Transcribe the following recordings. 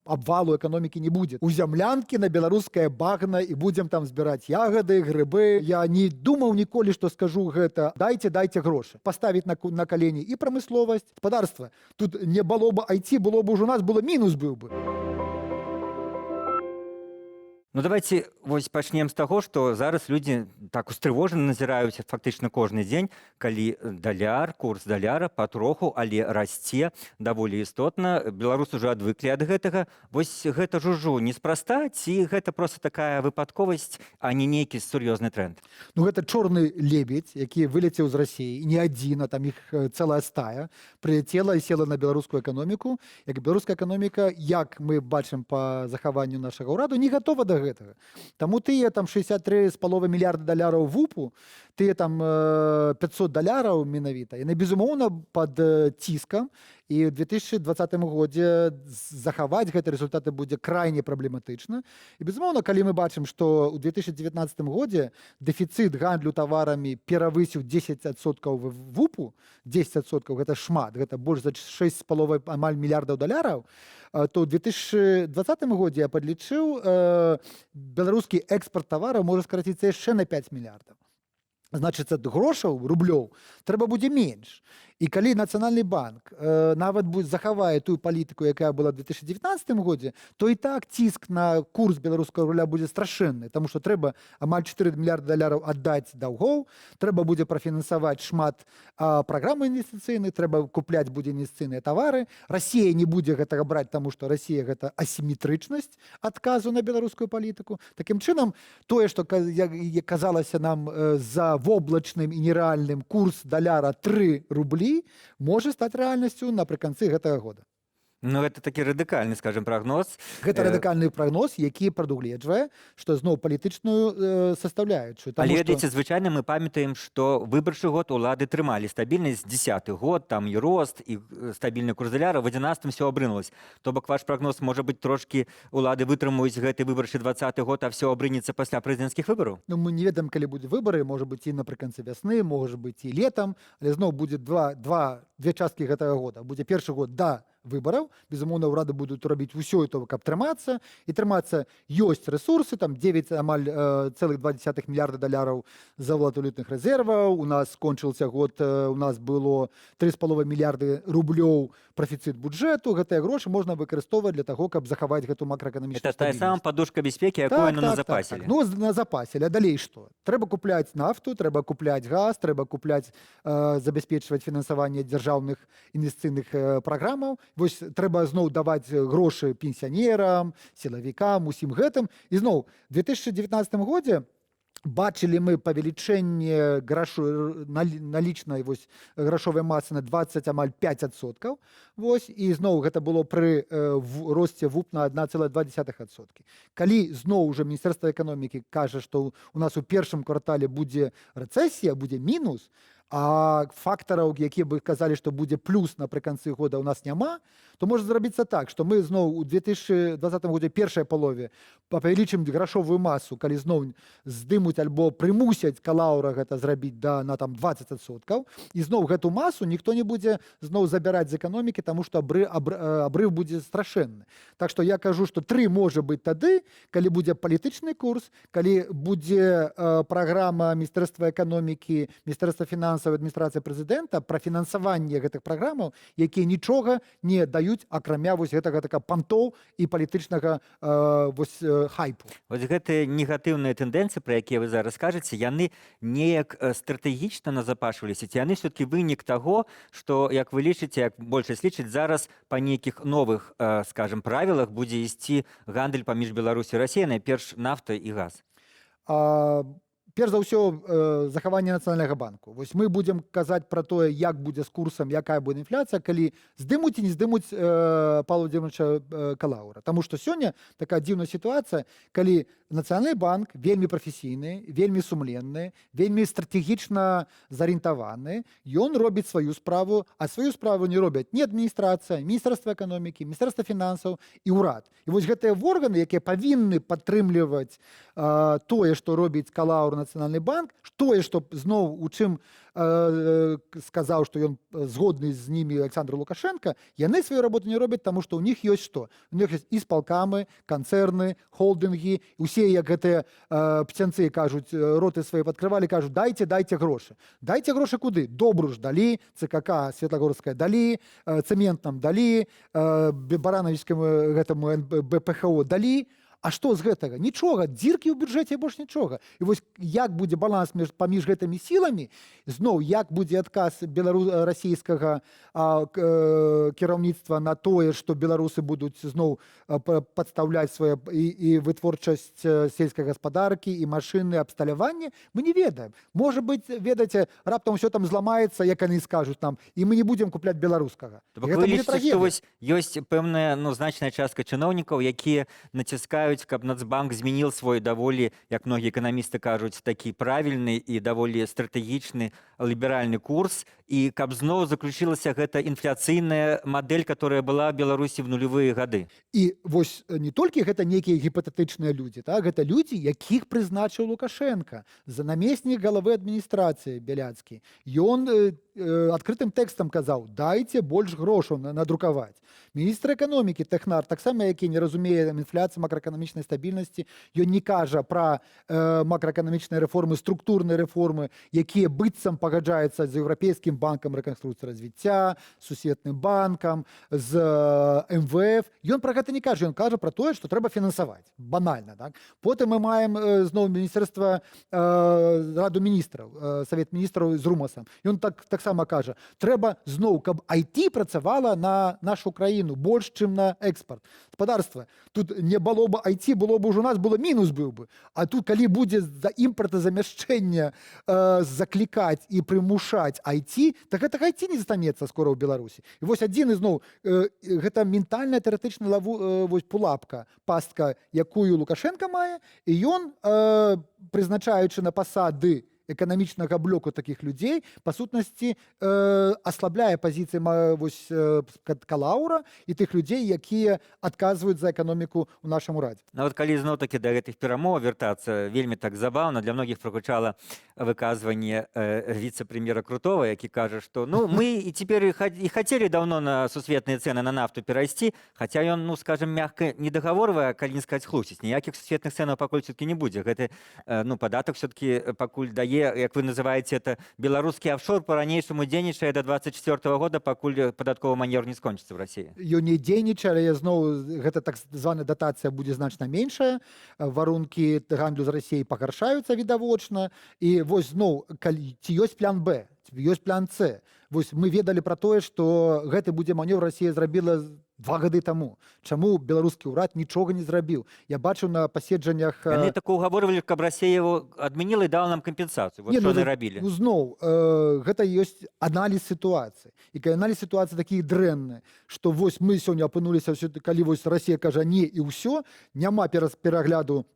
Обвалу эканомікі не будзе. У зямлянкі на беларускае багна, і будзем там збіраць ягады, грыбы. Я не думаў ніколі, што скажу гэта: дайце, дайце грошы. Паставіць на калені і прамысловасць, гаспадарства. Тут не было бы айці, было бы ўжо, у нас было мінус быў бы. Ну, давайте вось пачнем з таго, што зараз людзі так устрывожана назіраюць фактычна кожны дзень, калі даляр, курс даляра патроху, але расце даволі істотна. Беларусы ўжо адвыклі ад гэтага. Вось гэта жужу неспроста ці гэта просто такая выпадковасць, а не нейкі сур'ёзны тренд? Ну, гэта чорны лебедь, які вылецеў з Расіі, не адзін, а там іх цэлая стая прыляцела і села на беларускую эканоміку. Як беларуская эканоміка, як мы бачым па захаванню нашага ўраду, не гатова да гэтага. Таму тыя там 63,5 мільярда даляраў ВУПу, тыя там 500 даляраў менавіта, яны, безумоўна, пад ціскам, і ў 2020 годзе захаваць гэты результаты будзе крайне праблематычна. І, безумоўна, калі мы бачым, што ў 2019 годзе дэфіцыт гандлю таварамі перавысіў 10% ВУПу, 10%, гэта шмат, гэта больш за 6,5 амаль мільярдаў даляраў, то ў 2020 годзе, я падлічыў, беларускі экспорт тавараў можа скараціцца яшчэ на 5 мільярдаў. Значыцца, грошаў, рублёў трэба будзе менш. І калі Нацыянальны банк нават будзе захавае тую палітыку, якая была ў 2019 годзе, то і так ціск на курс беларускага руля будзе страшэнны, таму што трэба амаль 4 мільярда даляраў аддаць даўгоў, трэба будзе прафінансаваць шмат праграм інвестыцыйных, трэба купляць будзе інвестыцыйныя тавары. Расія не будзе гэтага браць, таму што Расія — гэта асіметрычнасць адказу на беларускую палітыку. Такім чынам, тое, што як казалася нам за воблачным і нерэальным курс даляра 3 рублі, можа стаць рэальнасцю напрыканцы гэтага года. Ну, гэта такі радыкальны, скажем, прагноз. Гэта радыкальны прагноз, які прадугледжвае, што зноў палітычную составляючую. Але ведаеце, звычайна мы памятаем, што выбарчы год улады трымалі стабільнасць, 10-ы год, там і рост, і стабільны курс даляра, в 11 все абрынулось. То бок ваш прагноз можа быць, трошкі улады вытрымаюць гэты выбарчы 20-ы год, а все абрынецца пасля прэзідэнцкіх выбараў? Ну, мы не ведаем, калі будуць выбары, можа быць, і напрыканцы вясны, можа быць, і летам, але зноў будзе две часткі гэтага года. Будзе першы год да выбараў, безумоўна, ўрады будуць рабіць усё это, каб трымацца і трымацца. Ёсць рэсурсы, там 9 амаль цэлых 2 мільярда даляраў золотавалютных рэзерваў. У нас скончыўся год, у нас было 3,5 мільярды рублёў прафіцыт бюджэту. Гэтыя грошы можна выкарыстоўваць для таго, каб захаваць гэту макраэканамічную Это тая стабільнасць. самая подушка бяспекі, якую яны назапасілі. Ну, назапасілі. А далей што? Трэба купляць нафту, трэба купляць газ, трэба купляць, забяспечваць фінансаванне дзяржаўных інвестыцыйных праграмаў. Вось трэба зноў даваць грошы пенсіянерам, сілавікам, усім гэтым. І зноў, 2019 годзе бачылі мы павелічэнне грашу налічнай вось грашовай масы на 20 амаль 5%. Вось, і зноў гэта было пры росце ВУП на 1,2%. Калі зноў уже Міністэрства эканомікі кажа, што у нас у першым квартале будзе рэцэсія, будзе мінус, а фактараў, якія бы казалі, што будзе плюс напрыканцы года, у нас няма, то можа зрабіцца так, што мы зноў у 2020 годзе, першай палове, павялічым грашовую масу, калі зноў здымуць альбо прымусяць Калаура гэта зрабіць на там 20%, і зноў гэту масу ніхто не будзе зноў забіраць з эканомікі, таму што абрыв будзе страшэнны. Так што я кажу, што тры можа быць тады, калі будзе палітычны курс, калі будзе праграма Міністэрства эканомікі, Міністэрства фінансаў, адміністрацыі прэзідэнта пра фінансаванне гэтых праграмаў, якія нічога не даюць, акрамя вось гэтага така пантоў і палітычнага вось хайпу. Вось гэтыя негатыўныя тэндэнцыі, пра якія вы зараз кажаце, яны неяк стратэгічна назапашваліся ці яны все-таки вынік таго, што, як вы лічыце, як большасць лічыць, зараз па нейкіх новых, скажем, правілах будзе ісці гандаль паміж Беларусі і Расіяй, найперш нафта і газ? Перш за ўсё, захаванне Нацыянальнага банку. Вось мы будзем казаць пра тое, як будзе з курсам, якая будзе інфляцыя, калі здымуць і не здымуць Павла Владимировича Калаура. Таму што сёння такая дзіўная сітуацыя, калі Нацыянальны банк вельмі прафесійны, вельмі сумленны, вельмі стратэгічна зарыентаваны, ён робіць сваю справу, а сваю справу не робяць ні адміністрацыя, Міністэрства эканомікі, Міністэрства фінансаў і ўрад. І вось гэтыя органы, якія павінны падтрымліваць тое, што робіць Калаур, Нацыянальны банк, тое, што зноў у чым сказаў, што ён згодны з німі Александр Лукашенко, яны сваю работу не робяць, таму што ў них ёсць што? У них ёсць исполкамы, канцэрны, холдынгі, усе, як гэтыя птянцы, кажуць, роты свае падкрывалі, кажуць: «Дайце, дайце грошы». Дайце грошы куды? Добру ж далі, ЦКК Светлагорская далі, цэмент нам далі, баранавіцкаму гэтаму БПХО далі. А што з гэтага? Нічога, дзіркі ў бюджэце, больш нічога. І вось як будзе баланс паміж гэтымі сіламі, зноў, як будзе адказ расійскага кіраўніцтва на тое, што беларусы будуць зноў падстаўляць свае і вытворчасць сельскай гаспадаркі, і машыны, абсталяванне, мы не ведаем. Можа быць, ведаеце, раптам усё там зламаецца, як яны скажуць нам, і мы не будзем купляць беларускага. То бок І вы гэта будзе лічыце, што трагедыя. вось ёсць пэўная, ну, значная частка чыноўнікаў, якія націскаюць, каб Нацбанк змяніў свой даволі, як многія эканамісты кажуць, такі правільны і даволі стратэгічны ліберальны курс, і каб зноў заключылася гэта інфляцыйная мадэль, которая была ў Беларусі в нулевыя гады. І вось не толькі гэта нейкія гіпатэтычныя людзі, так, гэта людзі, якіх прызначыў Лукашенко. За намеснік галавы адміністрацыі Бяляцкі. Ён адкрытым тэкстам казаў: «Дайце больш грошаў надрукаваць». Міністр эканомікі Тэхнар таксама, які не разумее там інфляцыі, макраэканамічнай стабільнасці, ён не кажа пра макраэканамічныя рэформы, структурныя рэформы, якія быццам пагаджаюцца з Еўрапейскім банкам рэканструкцыі, развіцця, Сусветным банкам, з МВФ. Ён пра гэта не кажа, ён кажа пра тое, што трэба фінансаваць. Банальна, так? Потым мы маем зноў міністэрства, раду міністраў, Савет міністраў з Румасам. Ён таксама кажа: трэба зноў, каб IT працавала на нашу краіну больш, чым на экспорт. Спадарства, тут не было бы IT, было бы ўжо у нас было мінус быў бы. А тут, калі будзе за імпартазамяшчэнне заклікаць і прымушаць IT, так гэтага IT не застанецца скора ў Беларусі. І вось адзін ізноў гэта ментальная, тэарэтычная вось пулапка, пастка, якую Лукашенко мае, і ён, прызначаючы на пасады эканамічнага блоку такіх людзей, па сутнасці аслабляе пазіцыі вось, Калаура і тых людзей, якія адказваюць за эканоміку ў нашым урадзе. Ну, вот калі зноў-такі да гэтых перамоў вяртацца, вельмі так забаўна для многіх прагучала выказванне віцэ-прэм'ера Крутова, які кажа, што, ну, мы і цяпер і хацелі даўно на сусветныя цэны на нафту перайсці, хаця ён, ну, скажем мягка, не дагаворвае, калі не сказаць, хлусіць. Ніякіх сусветных цэнаў пакуль все-таки не будзе. Гэты ну, падатак все-таки пакуль дае, як вы называеце это, беларускі офшор по-ранейшаму дзейнічае до 24 года, пакуль падатковы маневр не скончыцца в России. Ён не дзейнічае, але зноў гэта так званая датацыя будзе значна меншая, варункі гандлю з Расіяй пагаршаюцца відавочна. І вось зноў, калі ці ёсць план Б, ці ёсць план С? Вось мы ведалі пра тое, што гэты будзе манёвр, Расія зрабіла 2 гады таму. Чаму беларускі ўрад нічога не зрабіў? Я бачыў на паседжаннях Яны так угаворвалі, каб Расія его адмяніла і дала нам кампенсацыю. Вот Не, што ну, яны рабілі. Ну, зноў, гэта ёсць аналіз сітуацыі. І калі аналіз сітуацыі такі дрэнны, што вось мы сёння апынуліся ўсё, калі вось Расія кажа не, і ўсё, няма перагляду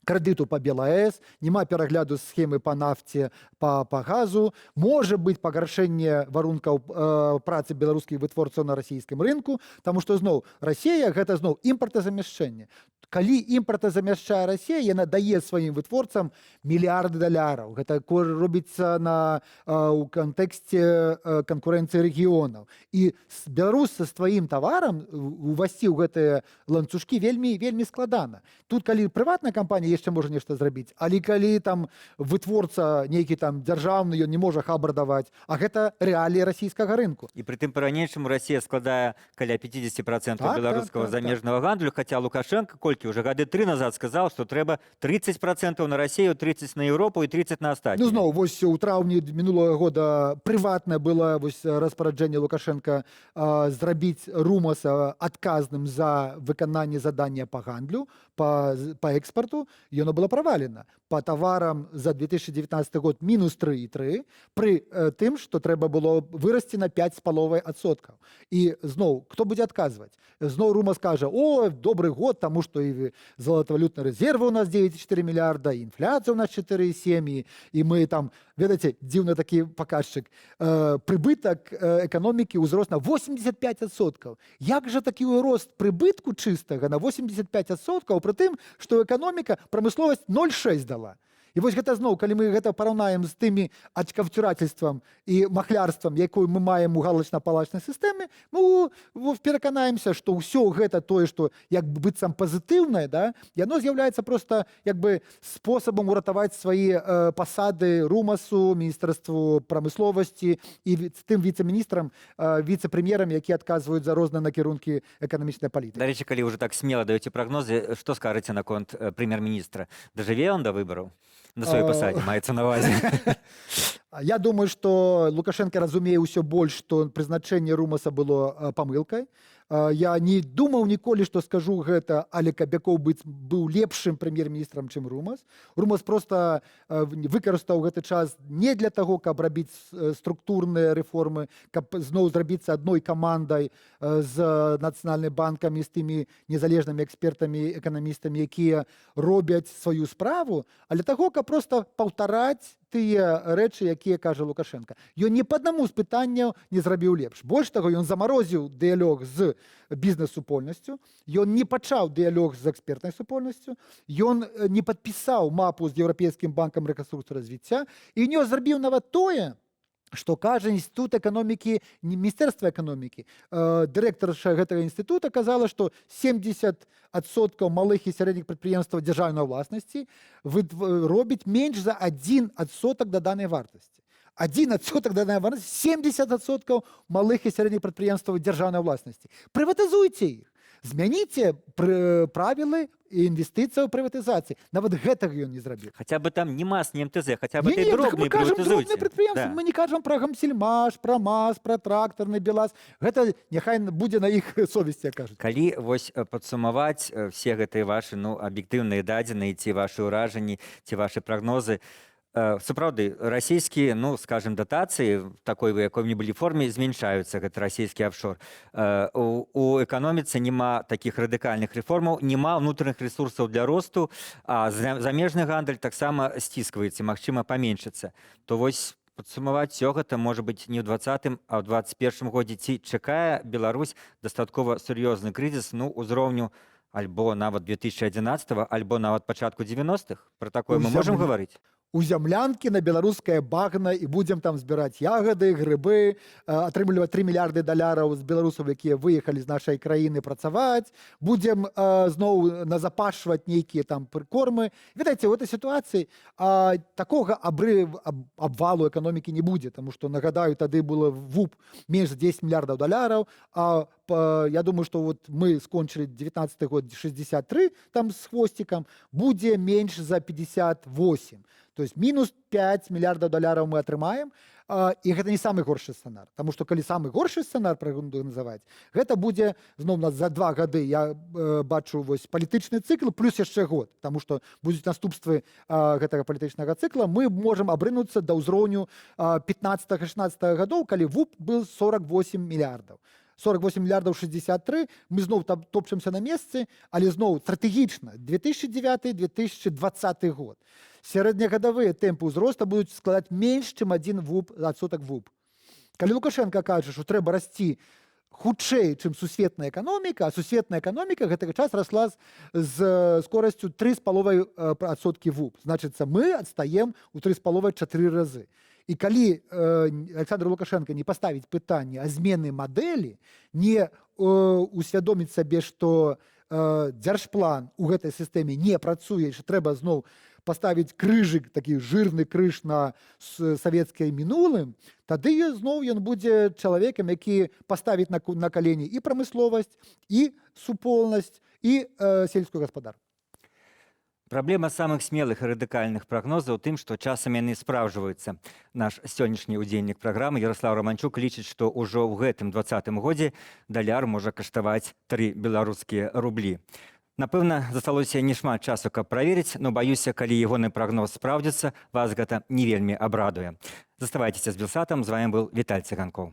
крэдыту па БелАЭС, няма перагляду схемы па нафце, па газу, можа быць пагаршэнне варункаў працы беларускіх вытворцаў на расійскім рынку, таму што зноў Расія — гэта зноў імпартазамяшчэнне. Калі імпартазамяшчае Расія, яна дае сваім вытворцам мільярды даляраў. Гэта робіцца у кантэксце канкурэнцыі рэгіёнаў. І беларус са сваім таварам увайсці ў гэтыя ланцужкі вельмі, вельмі складана. Тут калі прыватная кампанія, яшчэ можа нешта зрабіць, але калі там вытворца нейкі там дзяржаўны, ён не можа хабар даваць, а гэта рэаліі расійскага рынку. І прытым па-ранейшаму Расія складае каля 50% беларускага замежнага гандлю, хаця Лукашенко колькі уже гады тры назад сказаў, што трэба 30% на Расію, 30 на Еўропу і 30 на астатнія. Ну, зноў вось у траўні мінулага года прыватнае было вось распараджэнне Лукашенко зрабіць Румаса адказным за выкананне задання па гандлю, па экспарту. Яно было правалена. Па таварам за 2019 год мінус 3,3, пры тым, што трэба было вырасці на 5,5 адсоткаў. І зноў, хто будзе адказваць? Зноў Румас кажа: «О, добры год, таму што і золотавалютныя рэзервы у нас 9,4 мільярда, і інфляцыя у нас 4,7, і мы там, ведаеце, дзіўны такі паказчык, прыбытак эканомікі ўзрос на 85%». Як жа такі рост прыбытку чыстага на 85%, пры тым, што эканоміка, прамысловасць 0,6 дала? І вось гэта зноў, калі мы гэта параўнаем з тымі очковтирательством і махлярствам, якую мы маем у галочно-палочнай сістэме, мы пераканаемся, што ўсё гэта тое, што як бы быццам пазітыўнае, да, яно з'яўляецца просто як бы спосабам уратаваць свае пасады Румасу, міністэрству прамысловасці і тым віцэ-міністрам, віцэ-прэм'ерам, якія адказваюць за розныя накірункі эканамічнай палітыкі. Дарэчы, калі ўжо так смела даеце прагнозы, што скажаце наконт прэм'ер-міністра? Дажыве ён да выбараў? На сваёй пасадзе, маецца на ўвазе. Я думаю, што Лукашэнка разумее ўсё больш, што прызначэнне Румаса было памылкай. Я не думаў ніколі, што скажу гэта, але Кабякоў быў лепшым прэм'ер-міністрам, чым Румас. Румас просто выкарыстаў гэты час не для таго, каб рабіць структурныя рэформы, каб зноў зрабіцца адной камандай з нацыянальным банкам і з тымі незалежнымі экспертамі, эканамістамі, якія робяць сваю справу, а для таго, каб просто паўтараць тыя рэчы, якія кажа Лукашэнка. Ён ні па аднаму з пытанняў не зрабіў лепш. Больш таго, ён замарозіў дыялог з бізнес-супольнасцю, ён не пачаў дыялог з экспертнай супольнасцю, ён не падпісаў мапу з Еўрапейскім банкам рэканструкцыі развіцця і не зрабіў нават тое, што кажа інстытут эканомікі, не міністэрства эканомікі. Дырэктарша гэтага інстытута казала, што 70% малых і сярэдніх прадпрыемстваў дзяржаўнай уласнасці робіць менш за 1% даданай вартасці. 1% даданай вартасці, 70% малых і сярэдніх прадпрыемстваў дзяржаўнай уласнасці. Прыватызуйце іх. Змяніце правілы інвестыцый у прыватызацыі. Нават гэтага ён не зрабіў. Хаця бы там не МАЗ, не МТЗ, хаця бы Не, ты не, так мы дробныя кажам прыватызуйце. дробныя прадпрыемствы, Да. мы не кажам пра Гамсельмаш, пра МАЗ, пра трактарны БелАЗ. Гэта няхай будзе на іх совесці, як кажуць. Калі вось падсумаваць все гэтыя вашы, ну, аб'ектыўныя дадзеныя, ці вашы ўражанні, ці вашы прагнозы, сапраўды расійскія, ну, скажем, датацыі в такой вы якой-нибудь форме змяншаюцца, гэта расійскі офшор. У эканоміцы няма такіх радыкальных рэформаў, няма ўнутраных рэсурсаў для росту, а замежны гандаль таксама сціскваецца, магчыма, паменшыцца. То вось падсумаваць всё гэта, можа быць, не ў 20-м, а ў 21-м годзе ці чакае Беларусь дастаткова сур'ёзны крызіс, ну, узроўню альбо нават 2011, альбо нават пачатку 90-х? Про такое мы можам гаварыць? У зямлянкі на беларускае багна і будзем там збіраць ягады, грыбы, атрымліваць 3 мільярды даляраў з беларусаў, якія выехалі з нашай краіны працаваць, будзем зноў назапашваць нейкія там прыкормы. Ведаеце, у этой сітуацыі такога абвалу эканомікі не будзе, таму што, нагадаю, тады было ВУП менш за 10 мільярдаў даляраў, а я думаю, што вот мы скончылі 19 год 63 там з хвосцікам, будзе менш за 58. То есть мінус 5 мільярдаў даляраў мы атрымаем, і гэта не самы горшы сцэнар. Таму што калі самы горшы сцэнар прагназаваць, гэта будзе зноў нас за 2 гады, я бачу вось палітычны цыкл плюс яшчэ год, таму што будуць наступствы гэтага палітычнага цыкла, мы можам абрынуцца да ўзроўню 15-16 гадоў, калі ВУП был 48 мільярдаў. 48 мільярдаў 63, мы зноў там топчемся на месцы, але зноў стратэгічна 2009-2020 год. Сярэднегадавыя тэмпы ўзроста будуць складаць менш, чым один ВУП, адсотак ВУП. Калі Лукашэнка кажа, што трэба расці хутчэй, чым сусветная эканоміка, а сусветная эканоміка гэтага час расла з скорасцю 3,5% ВУП. Значыцца, мы адстаем у 3,5-4 разы. І калі Аляксандр Лукашэнка не паставіць пытанне о змены мадэлі, не усвядоміць сабе, што дзяржплан у гэтай сістэме не працуе, што трэба зноў паставіць крыжык, такі жирны крыж на савецкай мінулым, тады зноў ён будзе чалавекам, які паставіць на калені і прамысловасць, і суполнасць, і сельскую гаспадарку. Праблема самых смелых і радыкальных прагнозаў у тым, што часам яны спраўджваюцца. Наш сённяшні ўдзельнік праграмы Яраслаў Раманчук лічыць, што ўжо ў гэтым 20-м годзе даляр можа каштаваць 3 беларускія рублі. Напэўна, засталося не шмат часу, каб праверыць, но баюся, калі ягоны прагноз спраўдзіцца, вас гэта не вельмі абрадуе. Заставайцеся з Белсатам, з вами был Віталь Цыганкоў.